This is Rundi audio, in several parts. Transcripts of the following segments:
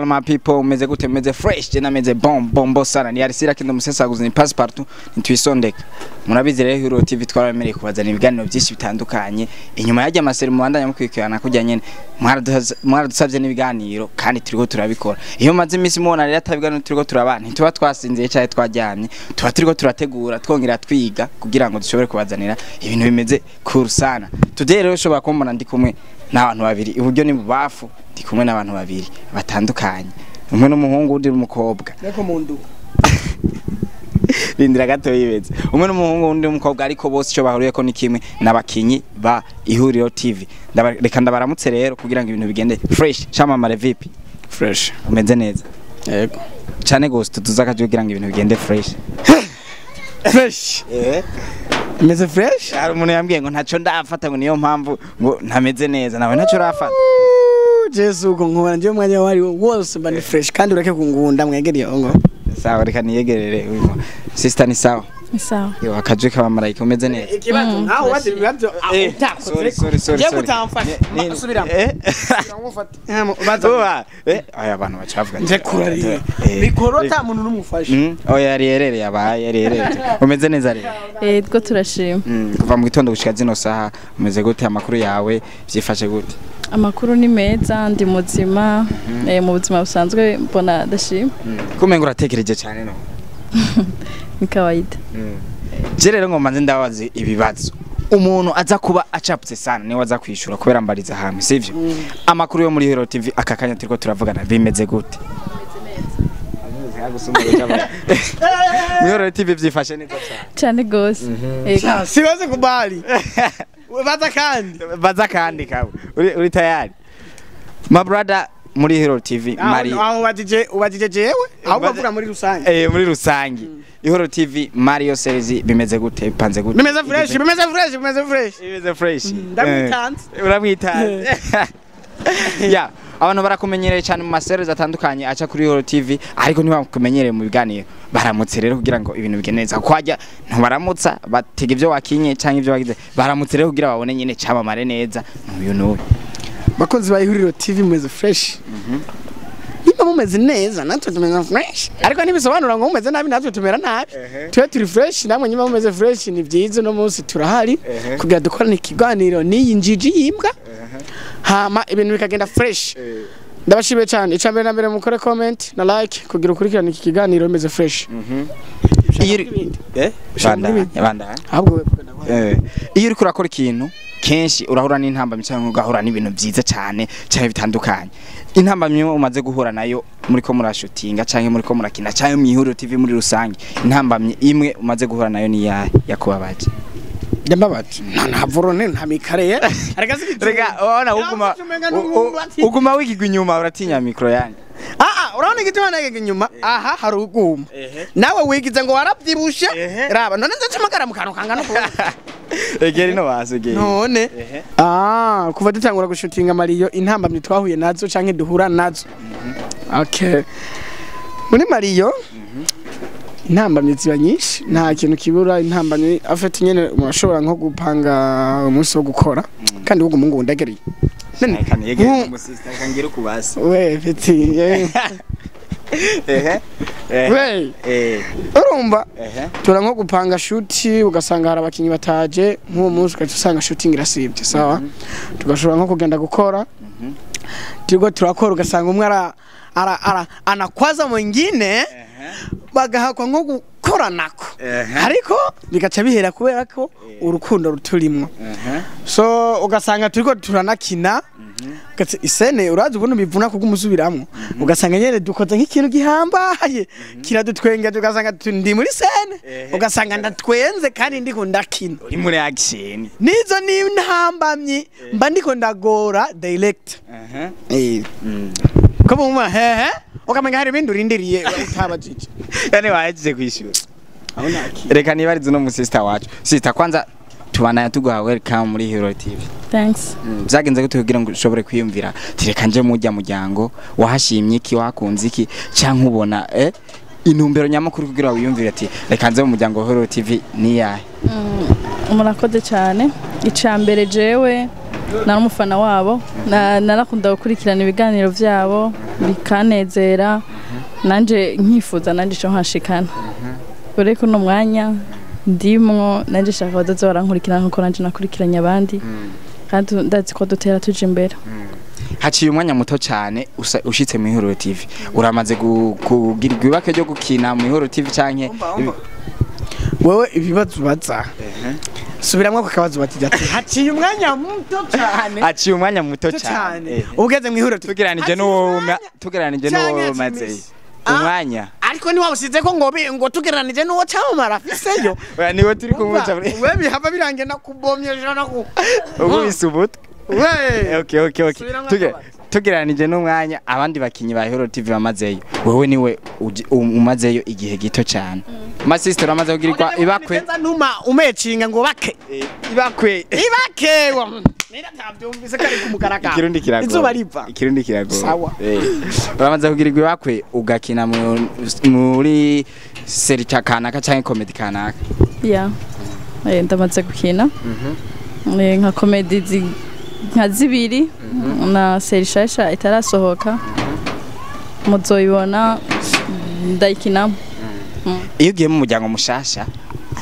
My people, meze gute? Meze fresh? Je nameze bon bombo sana. Ni Arisira kindo musesaguzi, ni passepartout ntitwisondeka. Murabizi rero, Hero TV twarabemereye kubazana ibiganiro byinshi bitandukanye inyuma yajya amaseri mubandanya mukwikirana kujya nyene. Mwaradusavye n'ibiganiro kandi turiko turabikora. Iyo maze iminsi mubona rero atabiganiro turiko turabana, ntituba twasinziye cyane twaryamye, tuba turiko turategura, twongera twiga kugira ngo dushobore kubazanira ibintu bimeze cool sana. Today rero ushobora kumbona ndi kumwe n'abantu babiri iburyo n'ibubafu. Ndi kumwe n'abantu babiri batandukanye, umwe n'umuhungu, undi n'umukobwa. Nako mundu. Rindira gato yibeze. Umwe n'umuhungu, undi n'umukobwa, ariko bose icyo bahuriyeko ni kimwe, n'abakinyi ba Ihuriro TV. Reka ndabaramutse rero kugira ngo ibintu bigende fresh. Chamamare, vipi? Fresh. Umeze neza? Yego. Cyane gose. Tutuza akaje kugira ngo ibintu bigende fresh. Fresh. Meze fresh. Hari umuntu yambwiye ngo ntaco ndafata, ngo niyo mpamvu ngo ntameze neza. Nawe ntaco urafata? Jesu, uko nkubona nje umwanya wari wose mba ni fresh, kandi ureke kungunda, mwegereye ngo. Sawa, reka niyegerere uyu sister. Ni sawa? Ni sawa. Yo, akajwi k'abamarayika, umeze neza? Ikibazo nkaho wazi ibibazo. Sorry, sorry, sorry, Ye sorry. kutamfasha. Subiramo. Baza. Uba, aya abantu bacavuga. Nje kurarira. Bikoro ta muntu numufasha. Oya, yari yerereye, abaye yari yerereye. Umeze neza rero? Two turashima. Kuva mu gitondo gushika zino saha umeze gute? Amakuru yawe vyifashe gute? Amakuru ni meza, ndi muzima. Mu buzima busanzwe mbona ndashima. Kumenga uratekereje cyane no. Ni kawaida. Je rero ngo manze ndabaze ibibazo. Umuntu aza kuba acaputse sana niwe aza kwishura, kubera mbariza hamwe, sivyo? Amakuru yo muri Hero TV aka kanya turiko turavugana bimeze gute? Muri Hero TV vyifashe neza cyane. Cyane gose. Yego. Siwezi kubali. Baza kandi. Baza kandi kawe. Uri tayari? My brother, muri Hero TV Mari Aho ubajije jewe ahubwo avuga muri rusange. Muri rusangi. Ihoro TV Mario Series bimeze gute? Bipanze gute? Bimeze fresh, bimeze fresh, bimeze fresh. Bimeze fresh. Ndamwitanze. Uramwitanze. Ya, abantu barakumenyereye cyane mu maseries atandukanye aca kuri Hero TV, ariko ntibakumenyereye mu biganiro. Baramutse rero kugira ngo ibintu bigende neza. Kwajya ntubaramutsa, batega ibyo wakinye cyangwa ibyo wagize. Baramutse rero kugira babone nyine cyamamare neza. N'uyu n'uyu. Bakunzi ba Ihuriro TV, mumeze fresh? Niba mumeze neza natwe tumeze fresh, ariko ntibisobanura ngo mumeze nabi natwe tumera nabi. Twe turi fresh, namwe nyuma mumeze fresh ni byiza. Uno munsi turahari kugira dukorane ikiganiro n'iyi njiji y'imbwa, hama ibintu bikagenda fresh. Ndabashimiye cyane. Icya mbere na mbere, mukore comment na like kugira ukurikirane iki kiganiro bimeze fresh. Iyo uri Ushaka Banda, banda. Ahubwo we vuga nawe. Iyo uriko urakora ikintu kenshi urahura n'intambamyi cyangwa ugahura n'ibintu byiza cyane cyane bitandukanye. Intambamyi umaze guhura nayo muri ko murashutinga cyangwa muri ko murakina cyangwa mu Ihuriro TV muri rusange, intambamyi imwe umaze guhura nayo ni iyahe yakubabaje? Yambabaje nta vorone, nta mikare areka. Rega ubona uguma uguma wigigwa inyuma, uratinya mikro yanjye. Ah, urabona igituma nagega inyuma aha hari uguma nawe wigize ngo warabyibushe. Raba none nzacamagara mu kantu kangana uku. Egeri no basegeye. None kuva dutangura gushutinga Mariyo, intambamyi twahuye nazo canke duhura nazo, okay, muri Mariyo intambamyi ziba nyinshi, nta kintu kibura intambamyi. Afite nyene murashobora nko gupanga umunsi wo gukora kandi ubwo mungu ndagereye. None kaniyegere mu sister kangira ukubasi. We petit. Ehe. We urumva tura nko gupanga shoot, ugasanga hari abakinyi bataje nk'uwo munsi, ugaca usanga shooting irasibye. Sawa, tugashobora nko kugenda gukora, turiko turakora, ugasanga umwe ara anakwaza mwingine, bagahakwa nko gukoranako, ariko bigaca bihera kubera ko urukundo ruturimwo. So ugasanga turiko turanakina isene, urazi ukuntu bivuna kugumusubiramo, ugasanga nyene dukoze nk'ikintu gihambaye kiradutwenga, tugasanga ndi muri scène, ugasanga ndatwenze kandi ndiko ndakina. Uri muri action. Nizo ni ntambamyi, mba ndiko ndagora direct. Ko muma hehe ukamenga hari ibindi urindiriye utabajije. Yani wahejeje kwishura. Aho naki. Reka nibarize no mu sister wacu. Sister, kwanza tubandanya tuguha welcome muri Hero TV. Thanks. Byagenze gute kugira ngo ushobore kwiyumvira tireka nje mujya muryango? Wahashimye iki? Wakunze iki? Cyangwa ubona intumbero nyamukuru kugira wiyumvire ati reka nze mu muryango wa Hero TV ni yahe? Murakoze cyane. Icya mbere jewe Nari umufana wabo, narakunda gukurikirana ibiganiro vyabo bikanezera, nanje nkifuza nanje ico nkashikana. Ureko no mwanya ndimwo nanje shaka bazoza barankurikirana nkuko nanje nakurikiranye abandi, kandi ndazi ko dutera tuja imbere. Haciye umwanya muto cyane ushitse mu Ihuriro TV, uramaze kugira ibibake ryo gukina mu Ihuriro TV canke wewe ibibazo ubaza? Subiramwo ku kabazo batijya ati haciye umwanya muto cyane. Haciye umwanya muto cyane ugeze mu Ihuriro TV, tugeranije n'uwo tugeranije n'uwo umaze umwanya, ariko ni wawusize ko ngo ngo tugeranije n'uwo cyamamara afiseyo. Oya, niwe turi kumuca we bihava birange nakubomye ejo naku ubise umutwe. We Okay. Tugeranije n'umwanya abandi bakinyi ba Ihuriro TV bamazeyo, wewe niwe umazeyo igihe gito cyane. Ma sister amaze kugirirwa ibakwe ntuma umecinga ngo bake ibakwe ibake nira tabyumvise kari kumugaragara. Ikirundi kiragoye, izuba riva, ikirundi kiragoye. Sawa. Uramaze kugirirwa ibakwe ugakina muri seri kanaka canke comedy kanaka? Yeah, ndamaze gukina nka comedy nka zibiri na seri shasha itarasohoka, muzoyibona ndayikinamo. Iyo ugiye mu muryango mushasha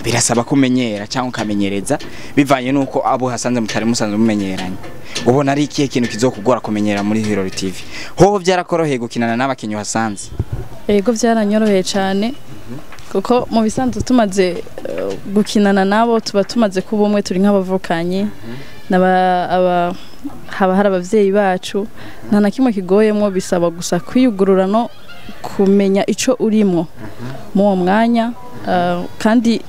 birasaba kumenyera cyangwa ukamenyereza bivanye nuko abo hasanze mutari musanzwe mumenyeranye. Ubona ari ikihe kintu kizokugora kumenyera muri Ihuriro TV? Hoho byarakoroheye gukinana n'abakinyi hasanze? Yego, byaranyoroheye cyane, kuko mu bisanzwe tumaze gukinana nabo tuba tumaze kuba umwe, turi nk'abavukanyi, haba hari abavyeyi bacu, nta na kimwe kigoyemwo, bisaba gusa kwiyugurura no kumenya ico urimwo mu uwo mwanya. Kandi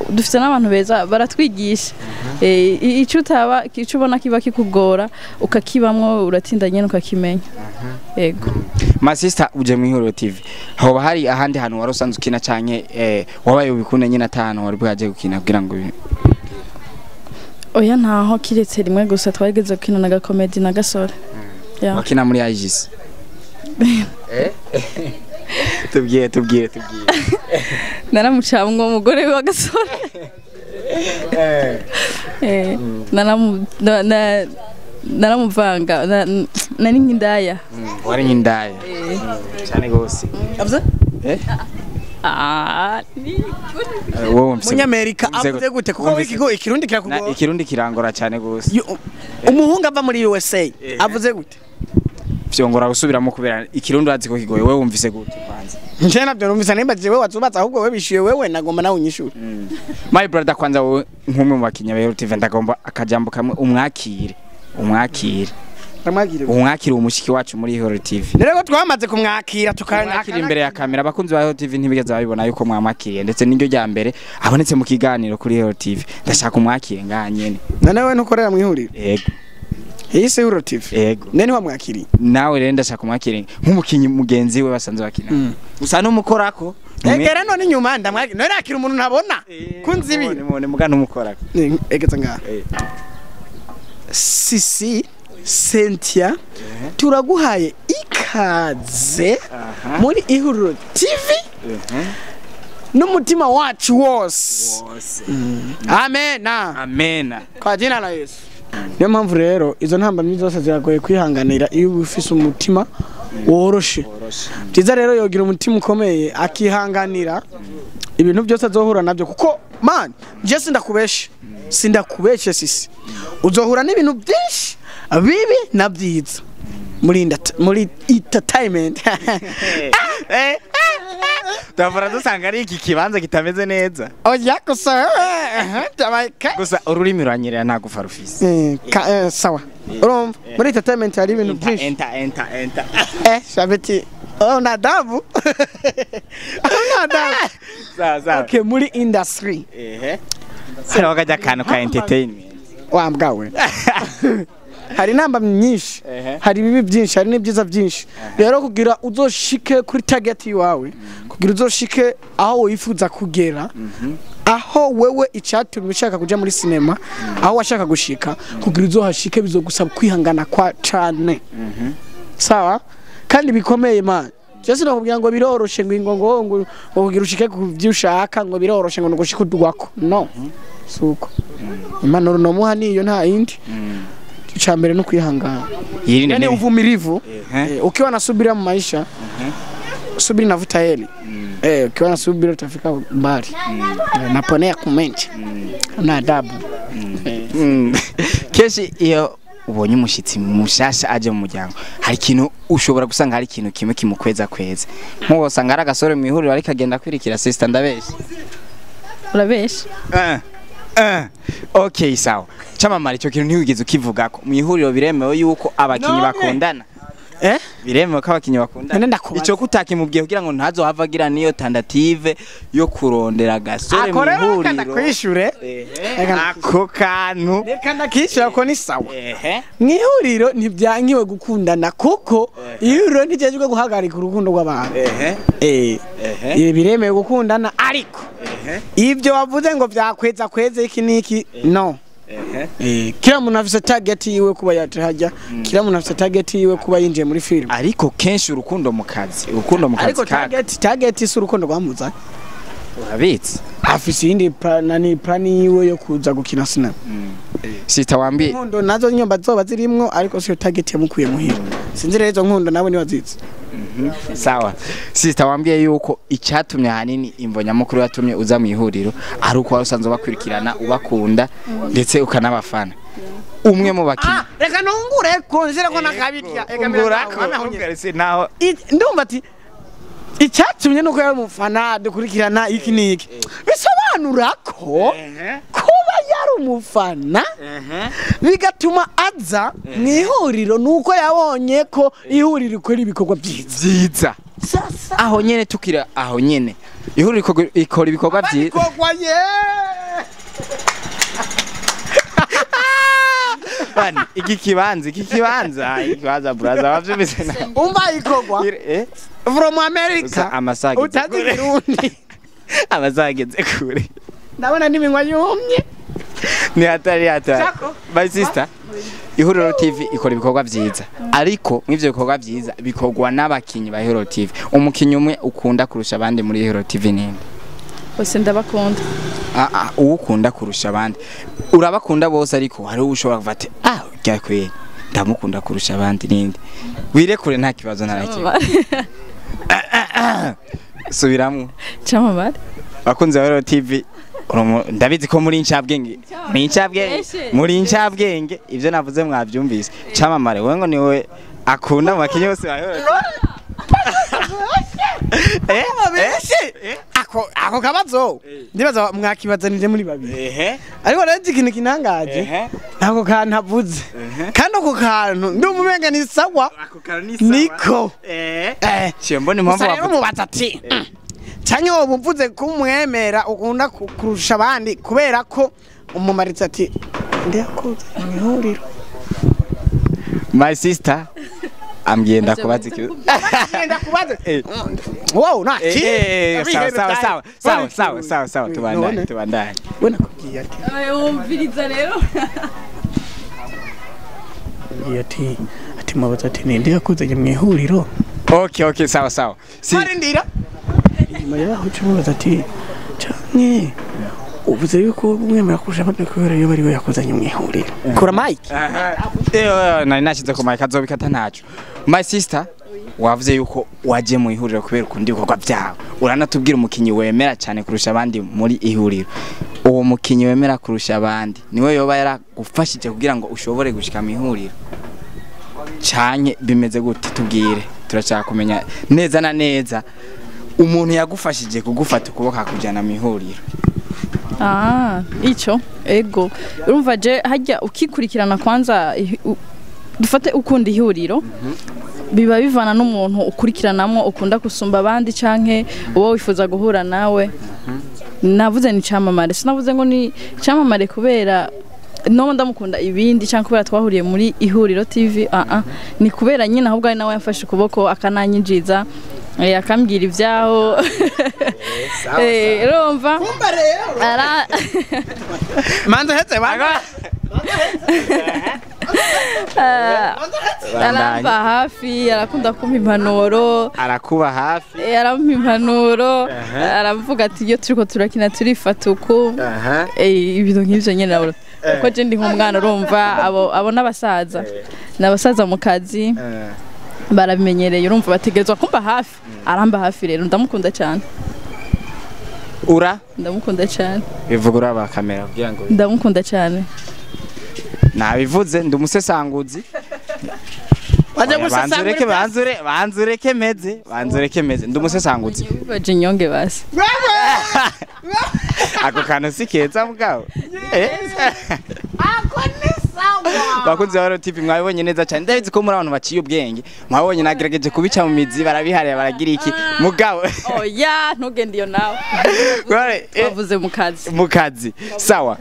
dufite n'abantu beza baratwigisha, ico utaba ico ubona kiba kikugora ukakibamwo uratinda nyene ukakimenya. Yego. Ma sister uje mu Ihuriro TV, hoba hari ahandi hantu wari usanzwe ukina canke wabaye ubikunde nyine atanu wari bwaje gukina kugira ngo? Oya, ntaho, kiretse rimwe gusa twageze gukina na gakomedi na gasore. Wakina muri IGC? Tubwiye. Naramucamwe umugore wa gasore. Naramuvanga nari nk'indaya. Wari nk'indaya cyane gose. Avuze? Munyamerika avuze gute? Kuko ikigo ikirundi kirakugora. Ikirundi kirangora cyane gose. Umuhungu ava muri USA avuze gute? Vyongora gusubiramo kubera ikirundi urazi ko kigoye. Wewe wumvise gute kwanza? Nje navyo numvise nimbaje wewe wazubatse, ahubwo wewe bishuye wewe nagomba nawe unyishure. My brother, kwanza wewe nk'umwe mu bakinya ba Ihuriro TV ndagomba akajambo kamwe umwakire. Umwakire umushiki wacu muri Ihuriro TV. Rero twamaze kumwakira tukanakira imbere ya kamera, abakunzi ba Ihuriro TV ntibigeze babibona yuko mwamwakiriye, ndetse n'iryo rya mbere abonetse mu kiganiro kuri Ihuriro TV. Ndashaka umwakire nganyene. None wewe ntukorera mu ihuriro? Yego. Iyi si Ihuriro TV. Yego. Nene wamwakiriye? Nawe rero ndashaka umwakire nk'umukinyi mugenzi we basanze bakina. Usa n'umukorako. Egera none inyuma ndamwakira. None nakira umuntu ntabona. Kunzibi. None muga n'umukorako. Egeza ngaha. Sisi Cynthia, turaguhaye ikaze muri Ihuriro TV n'umutima wacu wose. Amena. Amena. Kwa jina la Yesu. Niyo mpamvu rero izo ntambamyi zose ziragoye kwihanganira iyo ufise umutima woroshe. Byiza rero yogira umutima ukomeye akihanganira ibintu byose azohura nabyo, kuko man je sindakubeshe sisi uzohura n'ibintu byinshi bibi na byiza muri entertainment. Tavura dusanga ari iki kibanza kitameze neza. Oya gusa gusa ururimi ruranyerera nta gufa rufise. Sawa. Urumva muri entertainment hari ibintu byinshi. Enter. Shabeti. Oh, nadabu. Nadabu. Sawa. Okay, muri industry. Sera wakajya kantu ka entertainment. Wa mbwawe. Hari namba nyinshi, hari bibi byinshi, hari n'ibyiza byinshi. Rero kugira uzoshike kuri target yawe, kugira uzoshike aho wifuza kugera, aho wewe icyatumye ushaka kuja muri cinema, aho washaka gushika, kugira uzohashike bizogusaba kwihangana kwa cane. Sawa? Kandi bikomeye man. Just nakubwira ngo biroroshe ngo ngo ngo kugira ushike ku byo ushaka ngo biroroshe ngo nugushika udwako. No. Suko. Impanuro nomuha niyo nta yindi. Icya mbere no kwihangana, Yirinde yani n'ibi- uvumilivu. Ehe. Ukiwa na subira mu maisha, subira inavuta heri. Ukiwa na subira utafika mbali. Naponea kumenshi na adabu. Kenshi iyo ubonye umushitsi mushasha aje mu muryango, hari ikintu ushobora gusanga, hari ikintu kimwe kimukweza kweza, nk'uwo usanga ari agasore mu ihuriro ariko agenda kwirikira. Sister, ndabeshe? Urabesha. Okay, sawa. Camamara, icyo kintu ntiwigeze ukivugako. Mu ihuriro biremewe yuko abakinyi None. bakundana? Eh? Biremewe ko abakinyi bakundana? None ndakubaza. Ico kutakimubwiye kugira ngo ntazohava agira niyo tentative yo kurondera agasore mu Ako rero reka ihuriro. ndakwishure. Ehe, ako kantu. Reka ndakishyura ko ni sawa. Ehe. Mu ihuriro ntibyankiwe gukundana, kuko ihuriro ntigejwe guhagarika urukundo rw'abantu. Ehe. Ehe. Ibi biremewe gukundana, ariko Ehe. ibyo wavuze ngo byakweza kweze iki n'iki, no. Ehe. Kila muntu afise target yiwe kuba yaje hajya, kila muntu afise target yiwe kuba yinjiye muri film. Ariko kenshi urukundo mu kazi, urukundo mu kazi Ariko kaga. target si urukundo rwamuzanye. Urabitse. Afise iyindi nani plan yiwe yo kuza gukina sinema. Sister, wambiye. Inkundo nazo nyumba zoba zirimwo, ariko siyo target yamukuye muhira. Sinzi rero izo nkundo nawe niwazizi. Sawa. Sister, wambwiye yuko icyatumye ahanini, imvo nyamukuru yatumye uza mu ihuriro, ari uko wari usanzwe ubakurikirana, ubakunda, ndetse ukanabafana. Umwe mu bakinnyi. Reka nungure ko nzira ko nakabirya. Naho. Ndumva ati icyatumye nuko yari umufana dukurikirana iki n'iki, bisobanura ko kuba yari umufana bigatuma aza mu ihuriro nuko yabonye ko ihuriro ikora ibikorwa byiza. Byiza. Sasa Aho nyene, tukira aho nyene, ihuriro ikora ibikorwa byiza. Ibikorwa ye. Bani, iki kibanza braza, wavyumvise na Umva, ikorwa eh from America. Amasaha ageze Utazi kure. Kirundi. Amasaha ageze kure. Ndabona n'iminwa yumye. Ni hatari, hatari. Sako. My sister, Ihuriro TV ikora ibikorwa vyiza, ariko mw'ivyo bikorwa vyiza bikorwa n'abakinyi ba Ihuriro TV, umukinyi umwe ukunda kurusha abandi muri Ihuriro TV ninde? Bose ndabakunda. Ah ah, uwo ukunda kurusha abandi. Urabakunda bose, ariko hari uwo ushobora kuvuga ati: "Ah, urya kweri ndamukunda kurusha abandi." Ninde? Wirekure, nta kibazo na kimwe. Subiramwo. Camamare. Bakunzi ba Ihuriro TV, ndabizi ko muri incabwenge, muri incabwenge, muri incabwenge. Ivyo navuze mwavyumvise. Camamare, wewe ngo niwe akunda mu bakinyi bose ba Ihuriro? Eh? Benshi ako kabazo ndibaza mwakibazanije muri babiri. Ehe. Ariko rero ikintu kinangaje, Ehe. ntabwo kantu avuze, kandi ako kantu ndumva umenga ni sawa. Ako kantu ni sawa. Niko. Eh. Eh. Ciye mbona impamvu Gusa rero wavuze. mubaza ati canke woba uvuze ko umwemera ukunda kurusha abandi kubera ko umumaritse ati ndiyakuze mu ihuriro. My sister ambwiye ndakubaza ikibazo. Ngenda kubaza. Eh. Wow, nta Eh, ki eh, sawa sawa sawa sawa sawa sawa sawa, tubandanye. None. Tubandanye. We nakubwiye ati Wumviriza rero. Ngiye ati mubaza ati ninde yakuzanye mu ihuriro. Okay, sawa sawa, si Arindira inyuma yaho uca umubaza ati canke uvuze yuko umwemera kurusha abandi kubera iyo bari we yakuzanye mu ihuriro. Kura mike. Eh, nari nashize ku mic, azobikata ntaco. My sister, wavuze yuko waje mu ihuriro kubera ukunda ibikorwa byawe, uranatubwira umukinyi wemera cyane kurusha abandi muri ihuriro. Uwo mukinyi wemera kurusha abandi niwe yoba yaragufashije kugira ngo ushobore gushika mu ihuriro, canke bimeze gute? Tubwire, turashaka kumenya neza na neza umuntu yagufashije kugufata ukuboko akakujyana mu ihuriro. Ah, ico ego, urumva je hajya ukikurikirana kwanza, dufate ukunda ihuriro, biba bivana n'umuntu ukurikiranamwo ukunda gusumba abandi canke uwo wifuza guhura nawe. Navuze ni Camamare, sinavuze ngo ni Camamare kubera no ndamukunda ibindi canke kubera twahuriye muri Ihuriro TV. Ah ah, ni kubera nyine ahubwo ari nawe yamfashe ukuboko akananyinjiza, akambwira ibyaho. Urumva ara Manza hetse banga. Aramba hafi, arakunda kumpa impanuro. Arakuba hafi. Arampa impanuro, aravuga ati iyo turiko turakina turifata uku. Ibintu nk'ivyo nyene. Kuko je ndi nk'umwana, urumva abo n'abasaza. N'abasaza mu kazi barabimenyereye, urumva bategerezwa kumba hafi. Aramba hafi rero, ndamukunda cyane. Ura Ndamukunda cyane. Bivuga uraba kamera kugira ngo Ndamukunda cyane. Nabivuze, ndi umusesanguzi. Waje Oya, banzureke, banzure, banzureke meze, banzureke meze, ndi umusesanguzi. Baje inyonge basi. Ako kantu si keza mugabo. Ako ni sawa. Bakunzi ba Royal TV, mwabibonye neza cyane, ndabizi ko muri abantu baciye ubwenge. Mwabonye nagerageje kubica mu mizi, barabiharira, baragira iki mugabo. Oya, ntugende iyo nawe. Bavuze mu kazi. Mu kazi, sawa.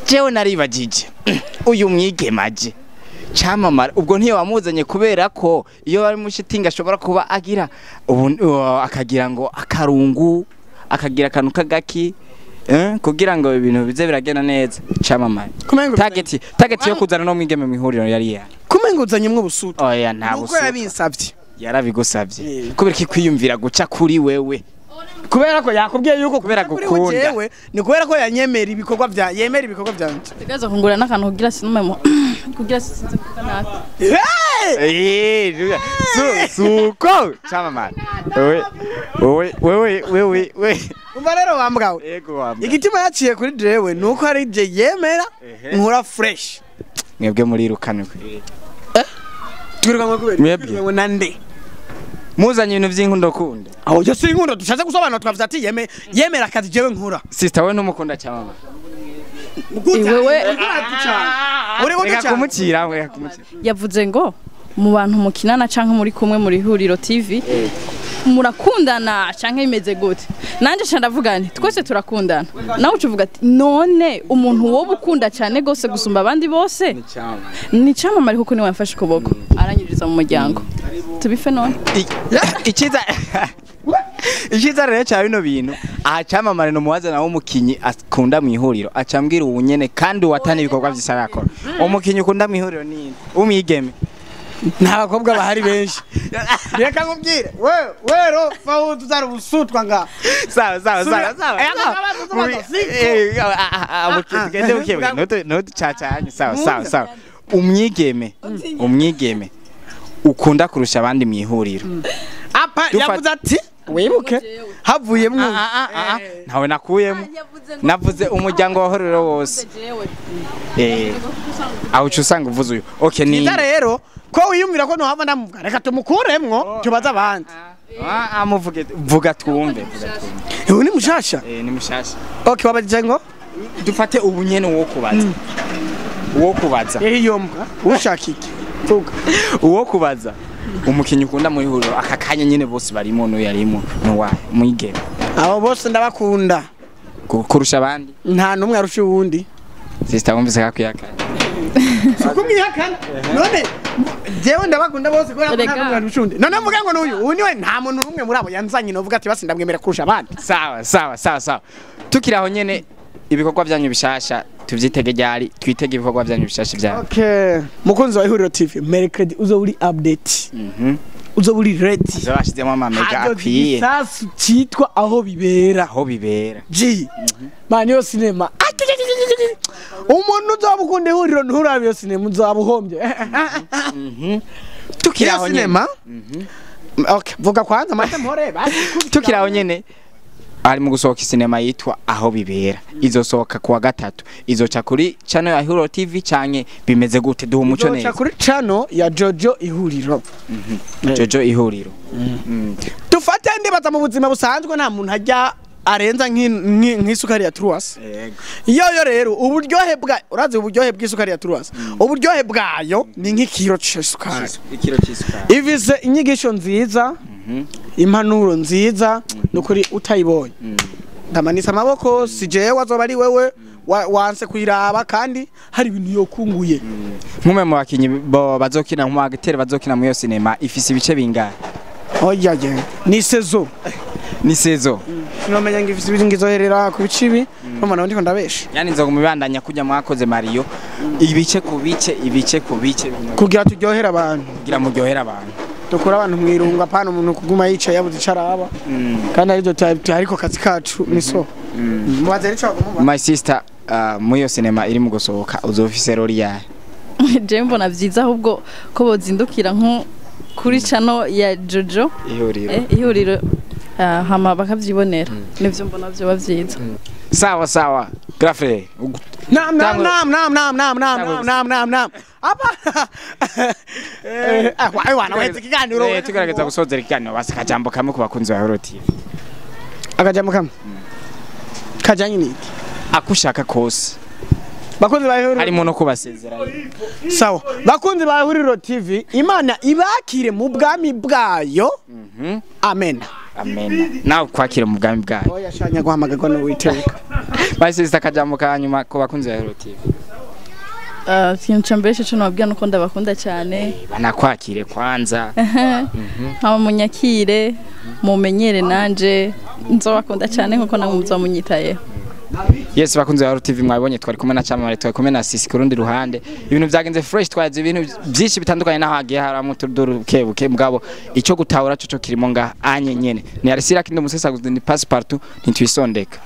Jewe naribagije uyu mwigemaje camamara, ubwo ntiyo wamuzanye kubera ko iyo bari mu shitingi ashobora kuba agira ubu akagira ngo akarungu, akagira akantu k'agaki, kugira ngo ibintu bize biragenda neza. Camamara, Kumengo target yo kuzana no mwigeme mu ihuriro yari ya Kumengo uzanyemwo busuta. Oya, nta Nuko busuta. Yabinsavye. Yarabigusavye Eh. kubera iki kwiyumvira guca kuri wewe? Kubera ko yakubwiye yuko Kubera kuri we gukunda. Jewe ni kubera ko yanyemera ibikorwa bya, yemera ibikorwa byanje. Tegerezwa kungura n'akantu kugira sinume mu kugira sinze kuvuga nabi. Hey! Eh, suko camamara, wewe wewe wewe wewe wewe. Umva rero wambwawe. Yego, wambwa. Igituma yaciye kuri jewe nuko ari je yemera nkura fresh. Mwebwe murirukanwe. Twirukanwe kubera Mwebwe. twirukanwe na nde? Muzanye ibintu by'inkundo kunda. Aho yo si inkundo dushatse gusobanura, twavuze ati yemera akazi jewe nkura. Sister, we ntumukunda camamara? Wewe Uri Reka guca. kumucira, reka kumucira. Yavuze ngo mu bantu mukinana canke muri kumwe muri Huriro TV murakundana canke bimeze gute? Nanje ca ndavuga nti twese turakundana, nawe uca uvuga ati none umuntu woba ukunda cyane gose gusumba abandi bose ni camamare, kuko niwe yamfashe ukuboko aranyinjiza mu muryango, tubife none. Icyiza rero cya bino bintu aha, camamare ni umuwazana w'umukinyi akunda mu ihuriro, acambwira ubu nyene, kandi uwatana ibikorwa vyisa yakora. Umukinyi ukunda mu ihuriro ni umwigeme? Nta bakobwa bahari benshi, reka nkubwire we wero fawu tuzari ubusutwa nga. Sawa sawa sawa sawa. Eh, akabazo tubazo, siko. Tugende bukebuke, ntuducacanye. Sawa sawa sawa. Umwigeme ukunda kurusha abandi mu ihuriro? Apa yavuze ati wibuke havuyemwo. Ah, ah, ah, ah, ntawe nakuyemo, navuze umuryango wa horero wose. Aho uca usanga uvuze uyu, okay, ni Niza rero ko wiyumvira ko nohava ndamuvuga, reka tumukuremwo tubaze abandi. Ah, ah, muvuge, vuga twumve, vuga twumve. Uyu ni mushasha. Ni mushasha. Okay, wabajije ngo Dufate ubu nyene uwo kubaza, uwo kubaza. Iyo mbwa ushaka iki, vuga. Uwo kubaza umukinyi ukunda muri huriro aka kanya nyene, bose barimo, n'uyu yarimo, n'uwahe mwigeme? Abo bose ndabakunda. Kurusha abandi? Nta n'umwe arusha uwundi. Sister, wumvise kakuyakanya? Kumwihakana none jewe ndabakunda bose kubera ko nta Erega. n'umwe arusha uwundi. None mvuga ngo n'uyu uyu niwe, nta muntu n'umwe muri abo yanzanye novuga ati basi ndamwemera kurusha abandi. Sawa sawa sawa sawa. Tukiri aho nyene, ibikorwa byanyu bishasha tuvyitege ryari? Twitege ibikorwa byanyu bishasha byanyu? Okay, mukunzi wa Ihuriro TV, mercredi uzo uri update, uzo uri ready. Zo bashizemo amamega Hazoza akwiye. igisasu citwa Aho Bibera. Aho Bibera. G man, iyo sinema, umuntu uzoba ukunda ihuriro nturabe iyo sinema, uzaba uhombye. Tukiri Iyo aho nyene, sinema, okay, vuga kwanza mate mpore basi. Tukiri aho nyene, ari mu gusohoka sinema yitwa Aho Bibera, izosohoka kuwa gatatu, izoca kuri channel ya Hero TV canke bimeze gute? Duha umuco Izoca neza. kuri channel ya Jojo Ihuriro. Jojo Ihuriro. Dufate ndibaza mu buzima busanzwe nta muntu ajya arenza nk'isukari ya Truas. Yego. Iyo rero uburyohe bwa, urazi uburyohe bw'isukari ya Truas, uburyohe bwayo ni nk'ikiro c'isukari. Ikiro cy'isukari. Ifise inyigisho nziza, impanuro nziza, nukuri utayibonye ndamanitse amaboko, si jewe azoba ari wewe wanse kuyiraba kandi hari ibintu yokunguye. Nk'umwe mu bakinyi bazokina, nk'umu acteur bazokina muri iyo sinema, ifise ibice bingahe? Oya ye, ni saison. Ni saison. Sinomenya ngo ifise ibintu ngizoherera ku bice ibi, mbona ndiko ndabesha. Yani nzo mubandanya kujya mwakoze Mario, ibice ku bice, ibice ku bice, Kugira turyohere abantu. Kugira muryohere abantu. Dukura abantu mwirunga, apana umuntu kuguma yicaye yabuze ico araba, kandi arivyo ariko kazi kacu ni so mubaze rico bagomba. My sister. Muri iyo sinema iri mu gusohoka uzofise role yahe? Je mbona vyiza ahubwo ko bozindukira nko kuri channel ya Jojo Ihuriro. Ihuriro, hama bakavyibonera, nivyo mbona vyoba vyiza. Sawa sawa, Grafre. Nam nam. Tangu- Nam nam nam nam nam nam nam nam nam apa wana wetse ikiganiro. Tugerageza gusozera ikiganiro, basi akajambo kamwe ku bakunzi ba Hero TV. Akajambo kamwe kajanye n'iki? Akushaka kose. Bakunzi ba Huriro. Harimo no kubasezera. Sawa, bakunzi ba Huriro TV, Imana ibakire mu bwami bwayo, amen. Amen, nawe kwakira mu bwami bwayo. Oya shanya guhamagarwa n'Uwiteka. My sister, akajambo ka nyuma ku bakunzi ba Hero TV. Ikintu ca mbere co nobabwira nuko ndabakunda cyane. Banakwakire kwanza. Hama munyakire, mumenyere, nanje nzobakunda cyane nkuko namwe muzoba munyitayeho. Yes, bakunzi ba TV, mwabonye twari kumwe na Chamamare, twari kumwe na Sisi ku rundi ruhande. Ibintu byagenze fresh, twazi ibintu byinshi bitandukanye naho hagiye haramo utuduru buke buke, mugabo icyo gutahura cyo kirimo ngaha anye nyene. Ni Arisira Kindo Musesa, ni Passepartout, ntitwisondeka.